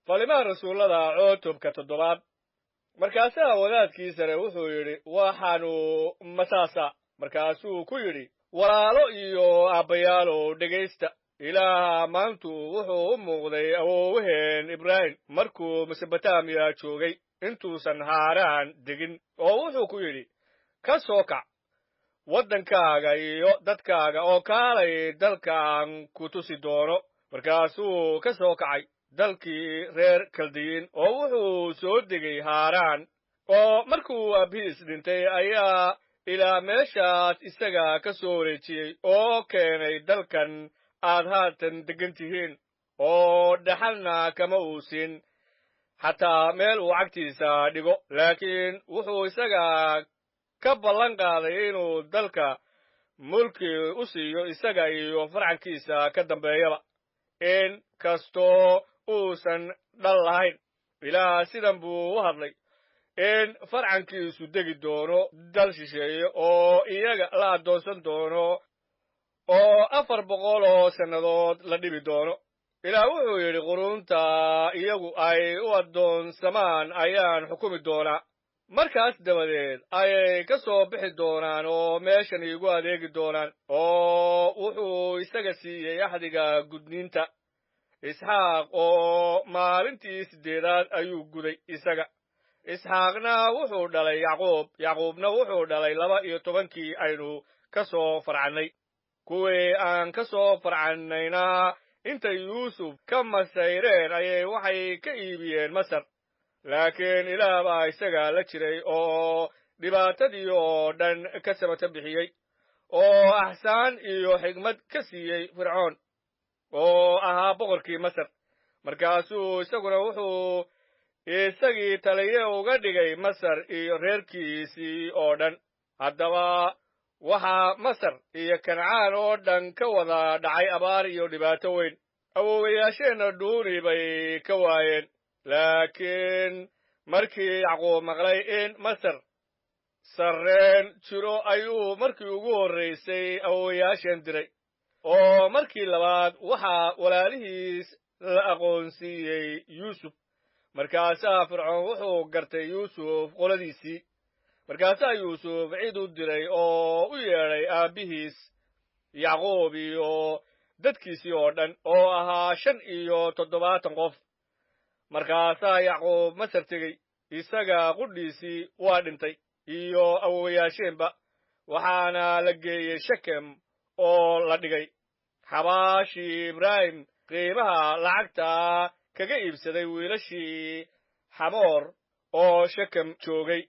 Falimaha rasuullada cutubka toddobaad. Markaasaa wadaadkii sare wuxuu yidhi, waxaanu masaasa. Markaasuu ku yidhi, walaalo iyo aabbayaalow, dhegaysta. Ilaaha maantu wuxuu u muuqday awoowaheen Ibraahim markuu Mesobotamiya joogay, intuusan Haaraan degin, oo wuxuu ku yidhi, ka soo kac waddankaaga iyo dadkaaga oo kaalay dalkaan ku tusi doono. Markaasuu ka soo kacay dalkii reer Kaldiyiin oo wuxuu soo degay Haaraan. Oo markuu aabbihiis dhintay ayaa ilaa meeshaas isaga ka soo wareejiyey oo keenay dalkan aad haatan deggan tihiin, oo dhaxalna kama uu siin xataa meel uu cagtiisa dhigo, laakiin wuxuu isaga ka ballan qaaday inuu dalka mulki u siiyo isaga iyo farcankiisa ka dambeeyaba, in kastoo uusan dhal lahayn. Ilaah sidan buu u hadlay, in farcankiisu degi doono dal shisheeye oo iyaga la addoonsan doono oo 400 oo sannadood la dhibi doono. Ilaah wuxuu yidhi, qurunta iyagu ay u addoonsamaan ayaan xukumi doonaa. Markaas dabadeed ayay ka soo bixi doonaan oo meeshan iigu adeegi doonaan. Oo wuxuu isaga siiyey axdiga gudniinta Isxaaq, oo maalintii siddeedaad ayuu guday isaga. Isxaaqna wuxuu dhalay Yacquub, Yacquubna wuxuu dhalay 12-kii aynu ka soo farcannay. Kuwii aan ka soo farcannayna intay Yuusuf ka masayreen ayay waxay ka iibiyeen Masar. Laakiin Ilaah baa isaga la jiray oo dhibaatadii oo dhan ka samata bixiyey, oo axsaan iyo xigmad ka siiyey Fircoon oo ahaa boqorkii Masar. Markaasuu isaguna wuxuu isagii taliye uga dhigay Masar iyo reerkiisii oo dhan. Haddaba waxaa Masar iyo Kancaan oo dhan ka wada dhacay abaar iyo dhibaato weyn. Awoowayaasheenna dhuuni bay ka waayeen. Laakiin markii Yacquub maqlay in Masar sarreen jiro, ayuu markii ugu horraysay awoowayaasheen diray, oo markii labaad waxaa walaalihiis la aqoonsiiyey Yuusuf. Markaasaa Fircoon wuxuu gartay Yuusuf qoladiisii. Markaasaa Yuusuf cid u diray oo u yeedhay aabbihiis Yacquub iyo dadkiisii oo dhan, oo ahaa 75 qof. Markaasaa Yacquub Masar tegey, isaga qudhiisii waa dhintay iyo awowayaasheenba, waxaana la geeyey Shekem oo la dhigay xabaashii Ibraahim qiimaha lacagta kaga iibsaday wiilashii Xamoor oo Shekem joogay.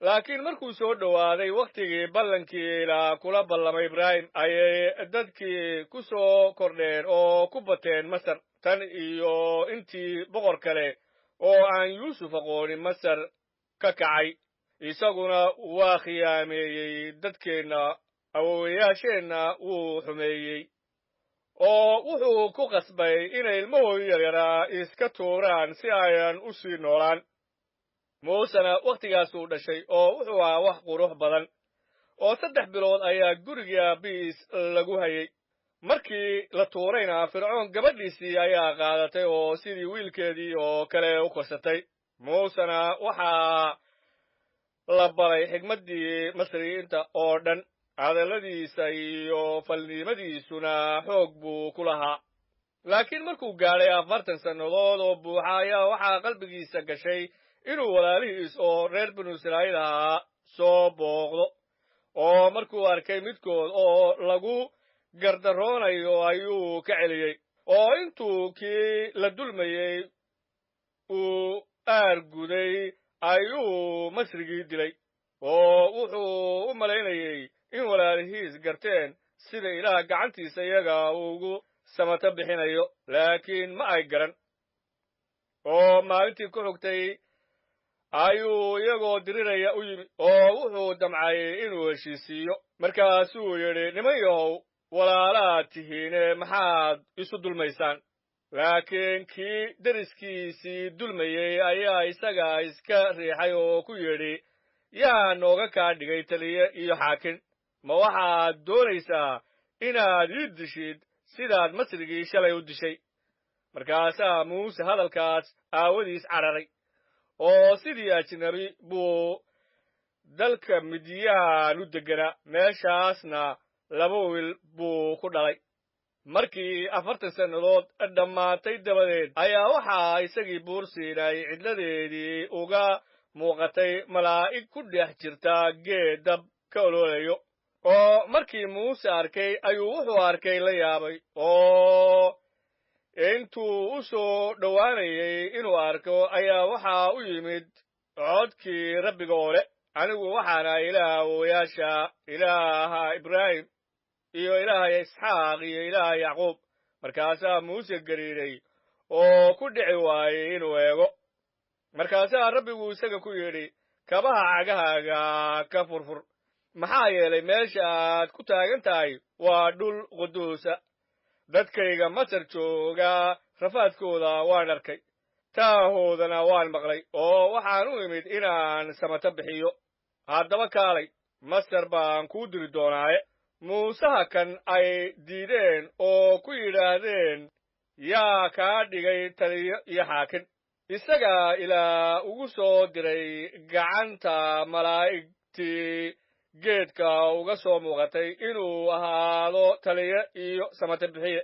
Laakiin markuu soo dhowaaday wakhtigii ballankii Ilaah kula ballamay Ibraahim, ayay dadkii ku soo kordheen oo ku bateen Masar, tan iyo intii boqor kale oo aan Yuusuf aqoonin Masar ka kacay. Isaguna waa khiyaameeyey dadkeenna, awowayaasheenna wuu xumeeyey, oo wuxuu ku qasbay inay ilmahoodu yaryaraa iska tuuraan si ayan u sii noolaan. Muusena wakhtigaasuu dhashay, oo wuxuu ahaa wax qurux badan, oo 3 bilood ayaa gurigii aabbihiis lagu hayey. Markii la tuurayna Fircoon gabadhiisii ayaa qaadatay oo sidii wiilkeedii oo kale u korsatay. Muusena waxaa la baray xigmaddii Masriyiinta oo dhan, hadalladiisa iyo falnimadiisuna xoog buu ku lahaa. Laakiin markuu gaadhay 40 sannadood oo buuxa, ayaa waxaa qalbigiisa gashay inuu walaalihiis oo reer binu Israa'iil ahaa soo booqdo. Oo markuu arkay midkood oo lagu gardaroonayo ayuu ka celiyey, oo intuu kii la dulmayey uu aarguday ayuu Masrigii dilay. Oo wuxuu u malaynayey in walaalihiis garteen sida Ilaah gacantiisa iyaga ugu samato bixinayo, laakiin ma ay garan. Oo maalintii ku xigtay ayuu iyagoo diriraya u yimi, oo wuxuu damcay inuu heshiisiiyo. Markaasuu yidhi, niman yahow, walaalaad tihiine, maxaad isu dulmaysaan? Laakiin kii deriskiisii dulmayey ayaa isaga iska riixay oo ku yidhi, yaa nooga kaa dhigay taliye iyo xaakin? Ma waxaad doonaysaa inaad ii dishid sidaad Masrigii shalay u dishay? Markaasaa Muuse hadalkaas aawadiis cararay, oo sidii ajnabi buu dalka Midyaan u degganaa, meeshaasna 2 wiil buu ku dhalay. Markii 40 sannadood dhammaatay dabadeed ayaa waxaa isagii Buur Siinay cidladeedii uga muuqatay malaa'ig ku dhex jirta geed dab ka ololayo. Oo markii Muuse arkay ayuu wuxuu arkay la yaabay, oo intuu u soo dhowaanayay inuu arko ayaa waxaa u yimid codkii Rabbiga oo leh, Anigu waxaana Ilaaha awowayaasha, Ilaaha Ibraahim iyo Ilaaha Isxaaq iyo Ilaaha Yacquub. Markaasaa Muuse gariiray oo ku dhici waayey inuu eego. Markaasaa Rabbigu isaga ku yidhi, Kabaha cagahaaga ka furfur, maxaa yeelay meesha aad ku taagan tahay waa dhul quduusa. Dadkayga Masar jooga rafaadkooda waan arkay, taahoodana waan maqlay, oo waxaan u imid inaan samato bixiyo. Haddaba kaalay, Masar baan kuu diri doonaaye. Muuseha kan ay diideen oo ku yidhaahdeen, Yaa kaa dhigay taliyo iyo xaakin? Isagaa Ilaah ugu soo diray gacanta malaa'igtii geedka uga soo muuqatay inuu ahaado taliye iyo samate bixiye.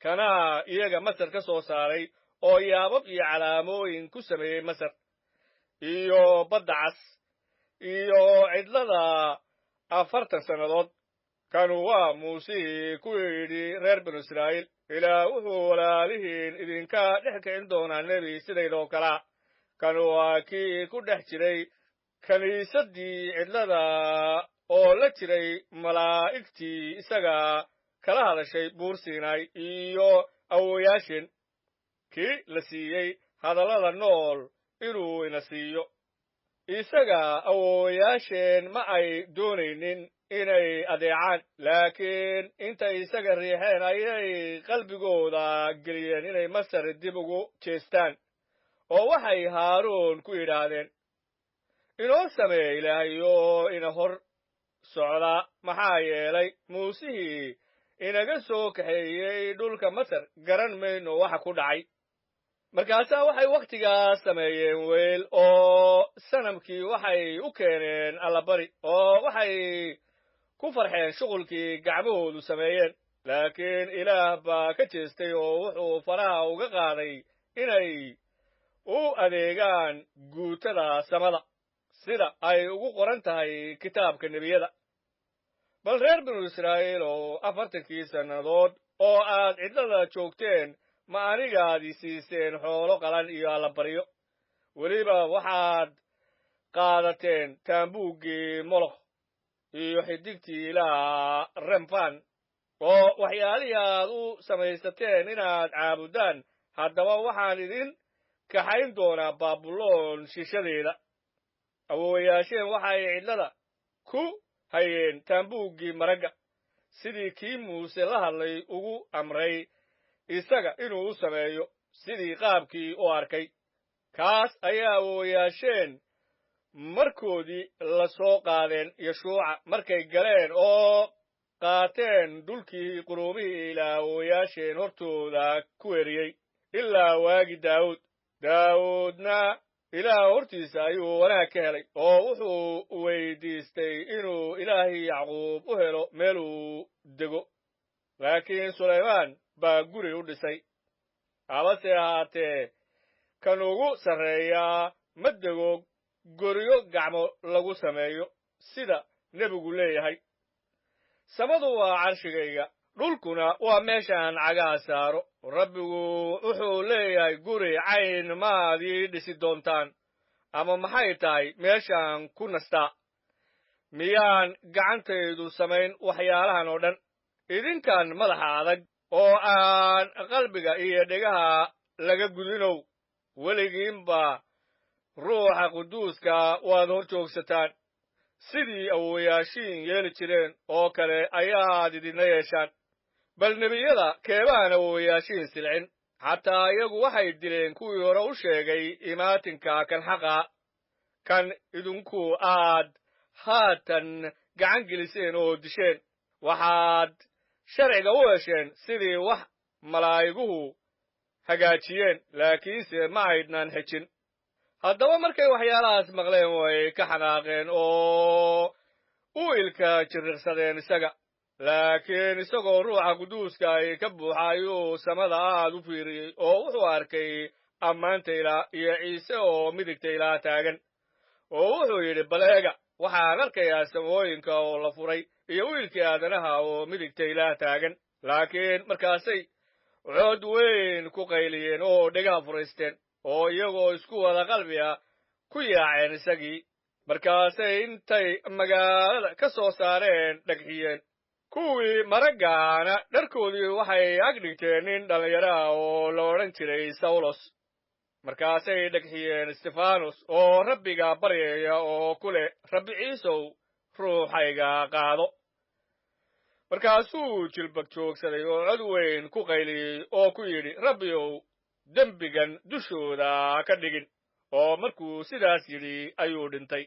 Kanaa iyaga Masar ka soo saaray oo yaabab iyo calaamooyin ku sameeyey Masar iyo Badda Cas iyo cidlada 40 sannadood. Kanu waa Muusihii ku yidhi reer binu Israa'iil, Ilaah wuxuu walaalihiin idinka dhex kicin doonaa nebi sidaydoo kalaa. Kanu waa kii ku dhex jiray kiniisaddii cidlada oo la jiray malaa'igtii isaga kala hadashay Buur Siinay iyo awowayaasheen, kii la siiyey hadallada nool inuu ina siiyo. Isaga awowayaasheen ma ay doonaynin inay adeecaan, laakiin intay isaga riixeen ayay qalbigooda geliyeen inay Masar dib ugu jeestaan, oo waxay Haaruun ku yidhaahdeen, Inoo sameeye Ilaahay oo ina hor socda, maxaa yeelay Muusihii inaga soo kaxeeyey dhulka Masar garan mayno waxa ku dhacay. Markaasaa waxay wakhtigaas sameeyeen weyl, oo sanamkii waxay u keeneen allabari, oo waxay ku farxeen shuqulkii gacmahoodu sameeyeen. Laakiin Ilaah baa ka jeestay oo wuxuu faraha uga qaaday inay u adeegaan guutada samada, sida ay ugu qoran tahay kitaabka nebiyada. Bal reer binu Israa'iil oo 40kii sannadood oo aad cidlada joogteen ma anigaad i siiseen xoolo qalan iyo allabaryo? Weliba waxaad qaadateen taambuuggii Molokh iyo xidigtii Ilaah Remfan, oo waxyaalihii aad u samaysateen inaad caabuddaan. Haddaba waxaan idin kaxayn doonaa Baabuloon shishadeeda. Awowayaasheen waxay cidlada ku hayeen taambuuggii maragga, sidii kii Muuse la hadlay ugu amray isaga inuu u sameeyo, sidii qaabkii u arkay. Kaas ayaa awowayaasheen markoodii la soo qaadeen Yeshuuca markay galeen oo qaateen dhulkii quruumihii Ilaah awowayaasheen hortooda ku eriyey ilaa waagi Daawuud. Daawuudna Ilaah hortiisa ayuu wanaag ka helay, oo wuxuu weydiistay inuu Ilaahii Yacquub u helo meeluu dego. Laakiin Sulaymaan baa guri u dhisay. Habase ahaatee kan ugu sarreeyaa ma dego goryo gacmo lagu sameeyo, sida nebigu leeyahay, Samadu waa carshigayga, dhulkuna waa meeshaan cagaha saaro. Rabbigu wuxuu leeyahay, guri cayn maad ii dhisi doontaan, ama maxay tahay meeshaan ku nastaa? Miyaan gacantaydu samayn waxyaalahan oo dhan? Idinkan madaxa adag oo aan qalbiga iyo dhegaha laga gudinow, weligiinba Ruuxa Quduuska waad hor joogsataan. Sidii awowayaashiin yeeli jireen oo kale ayaad idinla yeeshaan. Bal nebiyada keebaan awowayaashiin silcin? Xataa iyagu waxay dileen kuwii hore u sheegay imaatinka kan xaqa, kan idinku aad haatan gacan geliseen oo disheen. Waxaad sharciga u hesheen sidii wax malaa'iguhu hagaajiyeen, laakiinse ma aydnaan xejin. Haddaba markay waxyaalahaas maqleen way ka xanaaqeen oo u ilka jirriqsadeen isaga. Laakiin isagoo Ruuxa Quduuska ay ka buuxa ayuu samada aad u fiiriyey, oo wuxuu arkay ammaanta Ilaah iyo Ciise oo midigta Ilaah taagan, oo wuxuu yidhi, "Bal eega, waxaan arkayaa samooyinka oo la furay iyo Wiilkii Aadanaha oo midigta Ilaah taagan." Laakiin markaasay cod weyn ku qayliyeen oo dhegaha furaysteen, oo iyagoo isku wada qalbi ah ku yaaceen isagii. Markaasay intay magaalada ka soo saareen dhagxiyeen. Kuwii maraggaana dharkoodii waxay ag dhigteen nin dhallinyaro ah oo la odhan jiray Sawlos. Markaasay dhagxiyeen Stefanos oo Rabbiga baryaya oo ku leh, "Rabbi Ciisow, ruuxayga qaado." Markaasuu jilbag joogsaday oo cod weyn ku qayliyey oo ku yidhi, "Rabbiyow, dembigan dushooda ka dhigin." Oo markuu sidaas yidhi ayuu dhintay.